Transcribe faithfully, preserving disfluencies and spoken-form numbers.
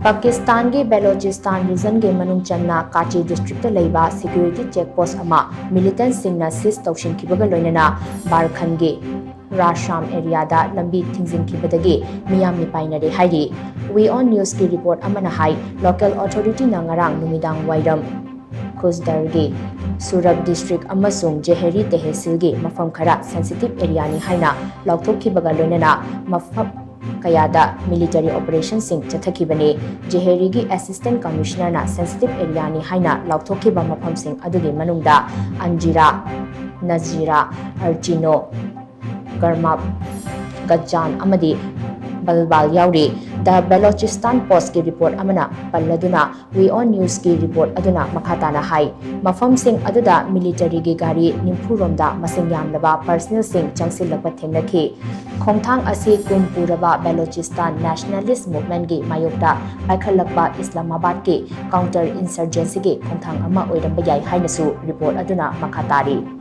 ꯄꯥꯀꯤꯁꯇꯥꯟꯒꯤ ꯕꯦꯂꯣꯆꯤꯁꯇꯥꯟ ꯔꯤꯖꯟꯒꯤ ꯃꯅꯨꯡ ꯆꯟꯅ ꯀꯥꯆꯤ ꯗꯤꯁꯇ꯭ꯔꯤꯛꯇ ꯂꯩꯕ security check ꯄꯣꯁ ꯑꯃ ꯃꯤꯂꯤꯇꯦꯟꯠꯁꯤꯡꯅ ꯁꯤꯖ ꯇꯧꯁꯤꯟꯈꯤꯕꯒ ꯂꯣꯏꯅꯅ ꯕꯥꯔꯈꯟꯒꯤ ꯔꯥꯁꯥꯝ ꯑꯦꯔꯤꯌꯥꯗ ꯂꯝꯕꯤ ꯊꯤꯡꯖꯤꯟꯈꯤꯕꯗꯒꯤ ꯃꯤꯌꯥꯝ ꯃꯤꯄꯥꯏꯅꯔꯦ ꯍꯥꯏꯔꯤ꯫ ꯋꯤ ꯑꯣꯟ ꯅ꯭ꯌꯨꯁꯀꯤ ꯔꯤꯄꯣꯔꯠ ꯑꯃꯅ ꯍꯥꯏ, ꯂꯣꯀꯦꯜ ꯑꯣꯊꯣꯔꯤꯇꯤꯅ ꯉꯔꯥꯡ ꯅꯨꯃꯤꯗꯥꯡ ꯋꯥꯏꯔꯝ ꯈꯨꯁꯗꯔꯒꯤ ꯁꯨꯔꯛ ꯗꯤꯁꯇ꯭ꯔꯤꯛ ꯑꯃꯁꯨꯡ ꯖꯦꯍꯦꯔꯤ ꯇꯦꯍꯦꯁꯤꯜꯒꯤ ꯃꯐꯝ ꯈꯔ ꯁꯦꯟꯁꯤꯇꯤꯚ ꯑꯦꯔꯤꯌꯥꯅꯤ ꯍꯥꯏꯅ ꯂꯥꯎꯊꯣꯛꯈꯤꯕꯒ ꯂꯣꯏꯅꯅ ꯃꯐꯝ ꯀꯌꯥꯗ ꯃꯤꯂꯤꯇꯔꯤ ꯑꯣꯄꯔꯦꯁꯟꯁꯤꯡ ꯆꯠꯊꯈꯤꯕꯅꯤ꯫ ꯖꯦꯍꯦꯔꯤꯒꯤ ꯑꯦꯁꯤꯁꯇꯦꯟꯠ ꯀꯃꯤꯁꯅꯔꯅ ꯁꯦꯟꯁꯤꯇꯤꯚ ꯑꯦꯔꯤꯌꯥꯅꯤ ꯍꯥꯏꯅ ꯂꯥꯎꯊꯣꯛꯈꯤꯕ ꯃꯐꯝꯁꯤꯡ ꯑꯗꯨꯒꯤ ꯃꯅꯨꯡꯗ ꯑꯟꯖꯤꯔꯥ, ꯅꯖꯤꯔꯥ, ꯑꯔꯆꯤꯅꯣ, ꯒꯔꯃꯥꯞ, ꯒꯖꯥꯟ ꯑꯃꯗꯤ ꯕꯜꯕꯥꯜ ꯌꯥꯎꯔꯤ꯫ ꯗ ꯕꯦꯂꯣꯆꯤꯁꯇꯥꯟ ꯄꯣꯁ꯭ꯠꯀꯤ ꯔꯤꯄꯣꯔꯠ ꯑꯃꯅ ꯄꯜꯂꯗꯨꯅ ꯋꯤ ꯑꯣꯟ ꯅ꯭ꯌꯨꯁꯀꯤ ꯔꯤꯄꯣꯔꯠ ꯑꯗꯨꯅ ꯃꯈꯥ ꯇꯥꯅ ꯍꯥꯏ, ꯃꯐꯝꯁꯤꯡ ꯑꯗꯨꯗ ꯃꯤꯂꯤꯇꯔꯤꯒꯤ ꯒꯥꯔꯤ ꯅꯤꯐꯨ ꯔꯣꯝꯗ ꯃꯁꯤꯡ ꯌꯥꯝꯂꯕ ꯄꯔꯁꯅꯦꯜꯁꯤꯡ ꯆꯪꯁꯤꯜꯂꯛꯄ ꯊꯦꯡꯅꯈꯤ꯫ ꯈꯣꯡꯊꯥꯡ ꯑꯁꯤ ꯀꯨꯝ ꯄꯨꯔꯕ ꯕꯦꯂꯣꯆꯤꯁꯇꯥꯟ ꯅꯦꯁꯅꯦꯂꯤꯁ꯭ꯠ ꯃꯨꯚꯃꯦꯟꯠꯀꯤ ꯃꯥꯌꯣꯛꯇ ꯄꯥꯏꯈꯠꯂꯛꯄ ꯏꯁꯂꯥꯃꯥꯕꯥꯗꯀꯤ ꯀꯥꯎꯟꯇꯔ ꯏꯟꯁꯔꯖꯦꯟꯁꯤꯒꯤ ꯈꯣꯡꯊꯥꯡ ꯑꯃ ꯑꯣꯏꯔꯝꯕ ꯌꯥꯏ ꯍꯥꯏꯅꯁꯨ ꯔꯤꯄꯣꯔꯠ ꯑꯗꯨꯅ ꯃꯈꯥ ꯇꯥꯔꯤ꯫